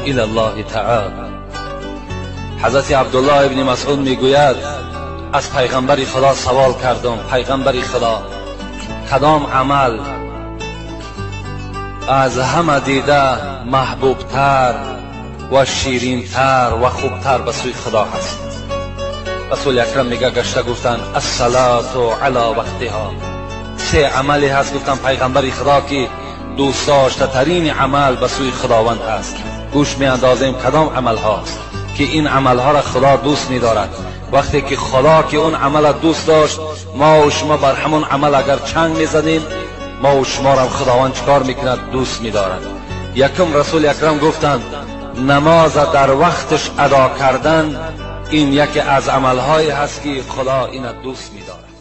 إلى الله تعالى. حضرت عبدالله ابن مسعود میگوید از پیغمبر خدا سوال کردم، پیغمبر خدا کدام عمل از همه دیده محبوبتر و شیرینتر و خوبتر به سوی خدا هست؟ رسول اکرم میگه گشته گفتن الصلاة علی وقتها. سه عملی هست گفتن پیغمبر خدا که دوست داشته ترین عمل به سوی خداوند هست. گوش می اندازیم کدام عمل هاست که این عمل ها را خدا دوست می دارد. وقتی که خدا که اون عمل دوست داشت، ما و شما بر همون عمل اگر چنگ میزنیم، ما و شما را خداوند چکار میکند؟ دوست میدارد. یکم رسول اکرم گفتند نماز در وقتش ادا کردن، این یکی از عملهایی هست که خدا این دوست میدارد.